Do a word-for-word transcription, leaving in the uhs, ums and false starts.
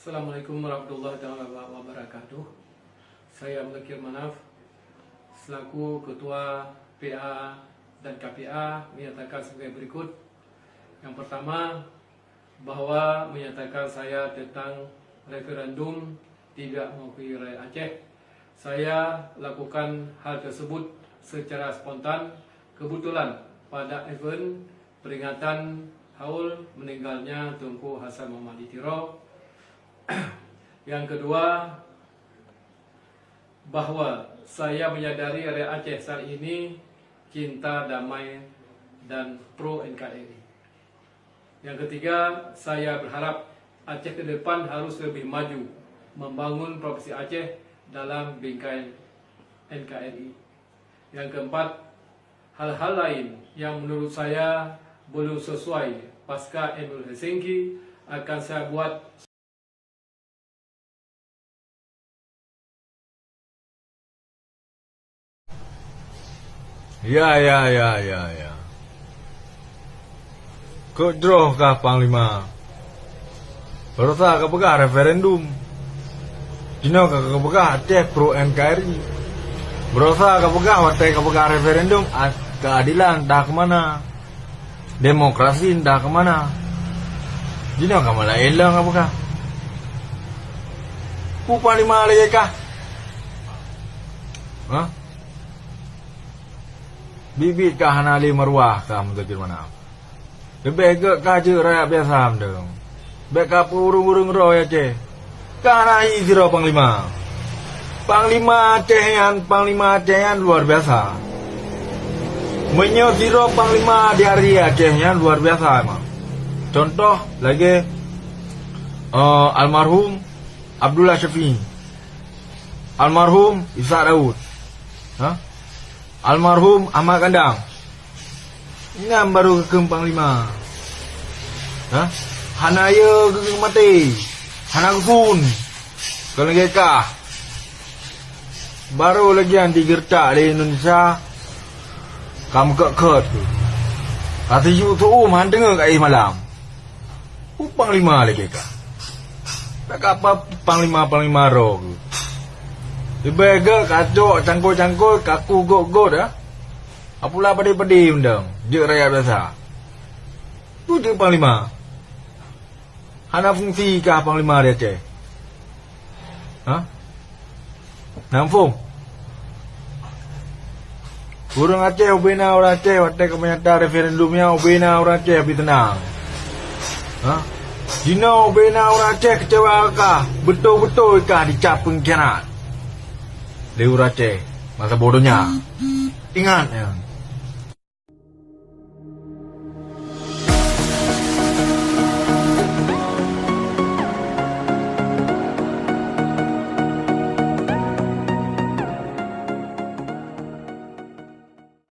Assalamualaikum warahmatullahi taala wabarakatuh. Saya Muzakir Manaf, selaku Ketua P A dan K P A, menyatakan sebagai berikut. Yang pertama, bahwa menyatakan saya tentang referendum tidak mengakui rakyat Aceh. Saya lakukan hal tersebut secara spontan, kebetulan pada event peringatan haul meninggalnya Teungku Hasan Muhammad di Tiro. Yang kedua, bahwa saya menyadari rakyat Aceh saat ini cinta damai dan pro N K R I. Yang ketiga, saya berharap Aceh ke depan harus lebih maju membangun Provinsi Aceh dalam bingkai N K R I. Yang keempat, hal-hal lain yang menurut saya belum sesuai pasca M O U Helsinki akan saya buat. Ya, ya, ya, ya, ya. Keu droe kah Panglima? Baroesa ka peugah referendum. Jinoe ka, ka peugah Aceh pro N K R I. Baroesa ka peugah watée ka peugah referendum, a-, keadilan dah kemana? Demokrasi dah kemana? Jinoe ka malah ilong ka peugah. Peue Panglima lagée kah? Hah? Biet-biet ka hana lé maruah ka Muzakir Manaf. Leubeh gét ka jeuet rakyat biasa mantong. Bék ka peu ureuëng-ureuëng roh Aceh. Ka hana hi sidroe panglima. Panglima Aceh nyan, panglima Aceh nyan luar biasa. Meunyoe sidroe panglima di hari Aceh nyan luar biasa emang. Contoh lagée, eh, almarhum Abdullah Syafi'i. Almarhum Ishak Daud. Ha? Almarhum Ahmad Kandang. Nyan baru geukheun panglima. Ha? Hana yö geukheun maté. Hana geuphon. Kon lagée kah. Baru lagée nyan digeureutak lé Indonesia. Ka meukot-kot. Ka siyueb seuuem han teungeut ka éh malam. Peue panglima lagée kah. Tak apa panglima-panglima roh keuh. Leubeh gét kacok cangkôi-cangkôi kaku gôt-gôt, ah. Apula padé-padé undang, jeuet rakyat biasa. Peue jeuet panglima? Hana fungsi kah panglima di Aceh? Ha? Nang phon. Ureuëng Aceh ubena ureuëng Aceh watée ka meunyatat referendum nyan ubena ureuëng Aceh habéh teunang. Ha? Jinoe ubena ureuëng Aceh keucewa kah, beutôi-beutôi kah dicap peungkhianat lé ureuëng Aceh masa boh donya. Ingat nyan.